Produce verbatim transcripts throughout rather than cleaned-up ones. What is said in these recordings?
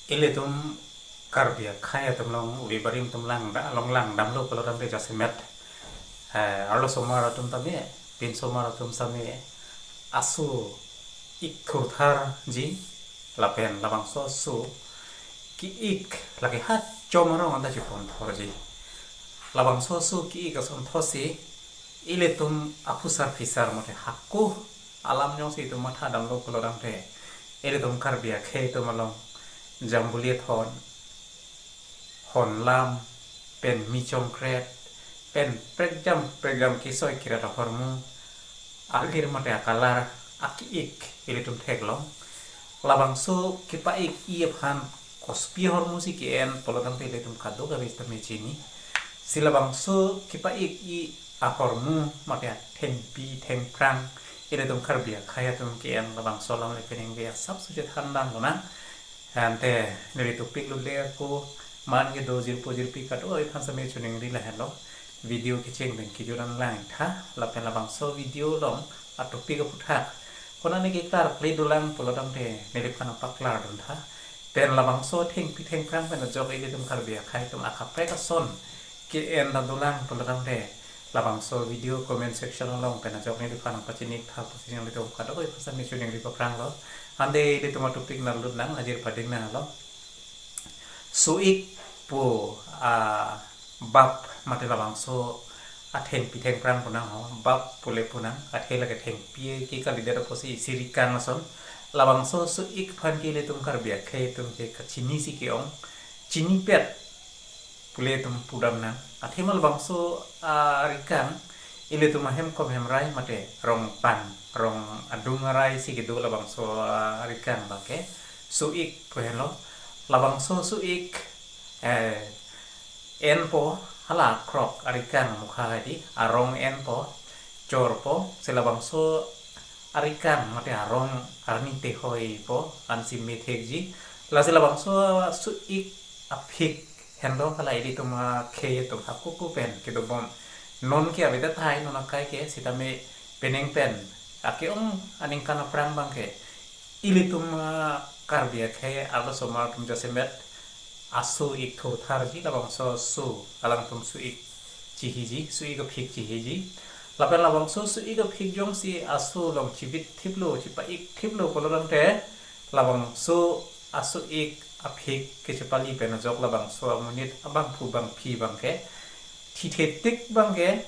Ilitum Karbi akhei atum along ove barim atum lang da, along langdamlo pulo tangte jasemet, eh, arlosomar atum tame, pinsomar atum tame, aso ik thurtharji, lapen labangso aso ki-ik lake ha chom arong anta chipon thorji. Labangso aso ki-ik asonthotsi ilitum aphusar phisar mate hako alam jongsi itum mathadamlo pulo tangte, ilitum Karbi akhei atum along jambuli athon, honlam, pen michongkret, pen prekjam prekjam kesoi kirat ahormu, alir mate akalar, aki-ik ilitum theklong. Labangso kepa-ik-i aphan kopi ahormu si ke-en pulo tangte ilitum kadokave tame chini. Si labangso kepa-ik-i ahormu mate athengpi thengphrang ilitum Karbi akhei atum ke-en labangso alam le penang ke asapso chethandam lonang. Ante neli topic lule ako man kedo jirpo jirpi kadokave aphan tame choningri lahenlo. Video kecheng pen kejut an langtha, lapen labangso video along atopic aphuthak konane keklarkle dolang pulo tangte neliphan paklardun tha. Pen labangso thengpi thengphrang pen ajok ilitum Karbi akhei atum akaprek ason ke-en ta dolang pulo tangte labangso video comment section along pen ajok neliphan pachini tha pusi nanglitum kadokave aphan tame choningri paphranglo. Ante ilitum atopic nanglut nang, ajir pading nanglo. So-ik pu abap mate labangso athengpi thengphrang pu nang ho, bap pule pu nang, athe lake thengpi ke kalidet apotsi isi rikang ason. Labangso so-ik aphan ke ilitum Karbi akhei atum ke kachinisi ke-ong, chinipet pule atum pudam nang. Athema labangso, ah, rikang ilitum ahem kom hem rai mate rong pan, rong adung arai si kedo labangso, ah, rikang abangke so-ik pu henlo. Labangso so-ik, eh, enpo, hala krok arikang mukha hadi, arong enpo, chorpo, si labangso arikang mate arong arni tehoipo, ansi methekji. Lasi labangso so-ik aphik henlo, hala ilitum akhei atum hakuku pen kedobom. Non ke avedet tahai, non akai ke, sitame penang pen ake-ong aningkan aphrang abangke ilitum, ah, Karbi akhei arlosomar atum jasemet aso ik thurtharji, labangso aso alangtum so-ik chihiji, so-ik aphik chihiji. Lapen labangso so-ik aphik jongsi aso along chivit thiplo, chipa-ik thiplo pulo tangte, labangso aso-ik aphik kechepali pen ajok labangso amonit abangphu bangphi abangke thithe tik abangke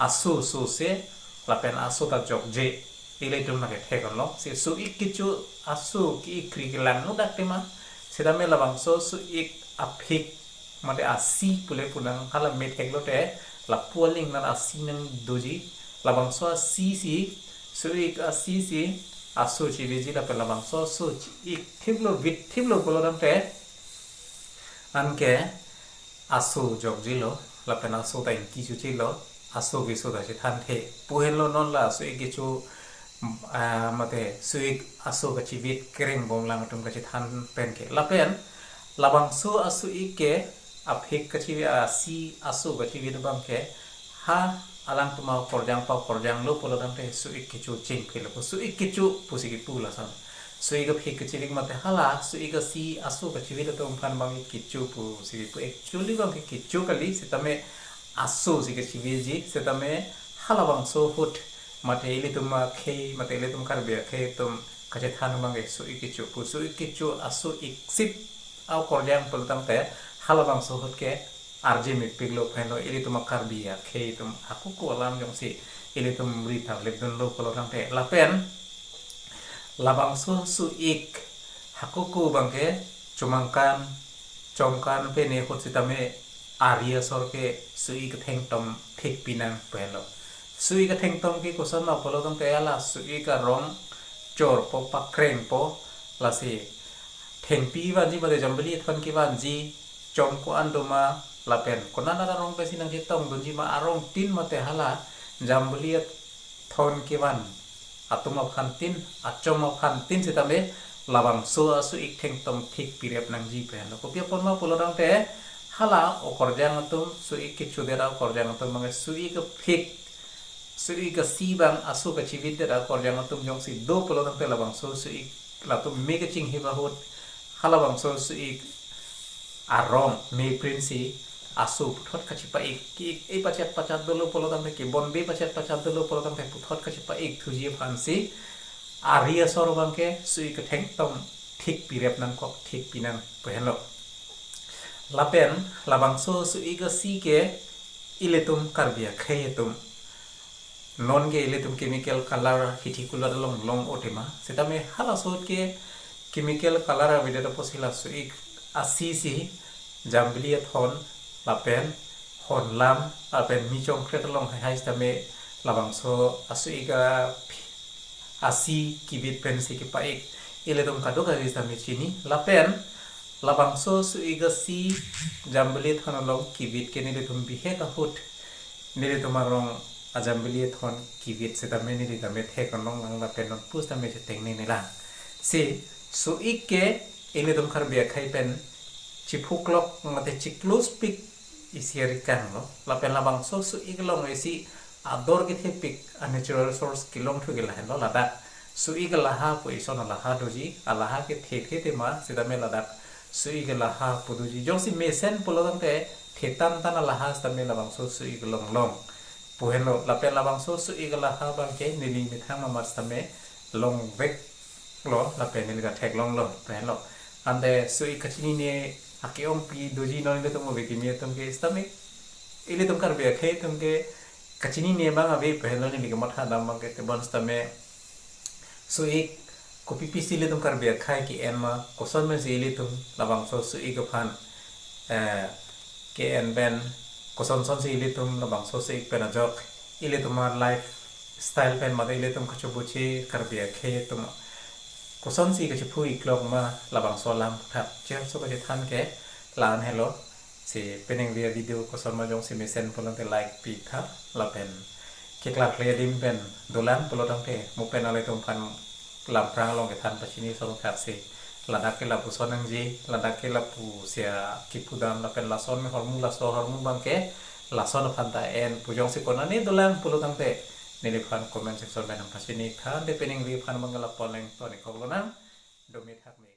aso sose lapen aso ta jokje, ilitum lake thek-onlo. Si so-ik kecho aso ki-ik kri kelang mudak tema, sitame labangso so-ik aphik mate asi pule pu nang, hala metheklote lapu aling nang asi nangdoji. Labangso asi si, so-ik asi si aso chivitji, lapen labangso aso ik thiplo vit thiplo pulo tangte anke aso jokjilo, lapen aso ta ingki chochilo, aso keso ta chethanthe pu henlo. Non la so-ik kecho, ah, mate so-ik aso kachivit kereng bomlang atum kachethan penke. Lapen labangso aso-ik ke aphik kachivit, asi aso kachivit abangke ha alangtum akorjang pa akorjanglo pulo tangte so-ik kecho chingphilo pu, so-ik kecho pusi kipu lason. So-ik aphik kachivit mate hala so-ik asi aso kachivit atum aphan abang ik kecho pusi kipu. Actually abangke kecho kali, sitame aso si kachivitji, sitame halabangso ahut mate ilitum akhei mate ilitum Karbi akhei atum kachethan abangke so-ik kecho pu, so-ik kecho aso iksip akorjang pulo tangte halabangso ahut ke arje mepiklo pu henlo, ilitum a-Karbi akhei atum hakuku alam jongsi ilitum ritha lepdunlo pulo tangte. Lapen labangso so-ik hakuku abangke chomangkan, chomkan pene ahut sitame ari asor ke so-ik athengtom phikpi nang pu henlo. So-ik athengtom ke kosonlo pulo tangte hala so-ik arong chorpo, pakrengpo, lasi thengpi vanji mate jambuli athon kevanji, chom ko-an doma, lapen konat arong pensi nangchetongdunji ma, arongtin mate hala jambuli athon kevan atum aphantin, achom aphantin sitame labangso aso-ik thengtom phikpi rep nangji pu henlo. Kopi apot ma pulo tangte hala okorjang atum, so-ik kechodet akorjang atum abangke so-ik aphik, so-ik asi abang aso kachivitdet akorjang atum jongsi do pulo tangte labangso so-ik latum me kachinghip ahut Halabangso su-ik arong me prinsi aso puthot kachipa-ik, ki-ik e pachet pachet dolo pulo tangte, kebonbe pachet pachet dolo pulo tangte puthot kachipa-ik thuji aphansi ari asor abangke su-ik ketheng tong thik pirep nangkok, thik pinang pu henlo. Lapen labangso su-ik asi ke ilitum Karbi akhei atum non ke ilitum chemical color hithi kulat along long otema, sitame halaso ahut ke chemical color avedet apotsi la su-ik asi si jambili athon lapen honlam lapen michong kret along haihai sitame labangso asu-ik a asi kibit pensi kepa-ik ilitum kadokave sitame chini. Lapen labangso su-ik asi jambili athon along kibit ke nelitum bihek ahut nelitum arong ajambili athon kibit sitame neli tame thek along lang lapen non pusitame cheteng ne nelang. Si su-ik ke ilitum Karbi akhei pen chiphuklok mate chiclose pik isi arikanglo. Lapen labangso su-ik along isi ador kethepik a natural resource kelongthu ke lahenlo, ladak su-ik alaha pu ison alaha doji, alaha kethe the tema sitame ladak su-ik alaha pu doji. Jongsi mesen pulo tangte thetan tan alaha sitame labangso su-ik along long pu henlo. Lapen labangso su-ik alaha abangke neli methang mamat sitame longveklo lapen neli ta theklonglo pu henlo. Ante su-ik kachinine ake-ongpi doji non ilitum ove kimi atum ke sitame ilitum Karbi akhei atum ke kachinine abang ave pu henlo, neli kematha dam abangke tebon sitame su-ik kopi pisi ilitum Karbi akhei ke-en ma, koson pensi ilitum labangso su-ik aphan eh, ke-en pen koson sonsi ilitum labangso su-ik pen ajok ilitum a-lifestyle pen mate ilitum kachobuchi Karbi akhei atum kosonsi kachiphu-iklok ma, labangso alam thak chirso kachethan ke la-an helo. Si peningve avideo koson ma jongsi mesen pulo tangte like pitha lapen keklarkle adim pen dolang pulo tangte mo pen ilitum aphan lamprang along kethan pachini ason thaksi ladak ke lapuson nangji, ladak ke lapusi akipudam lapen lason ahormu, laso ahormu abangke lason aphan ta en pu jongsi konane dolang pulo tangte neliphan comment section pen nangpachini tha. Ante peningve aphan abangke lapu-an leng toni koklonang, dome thak me.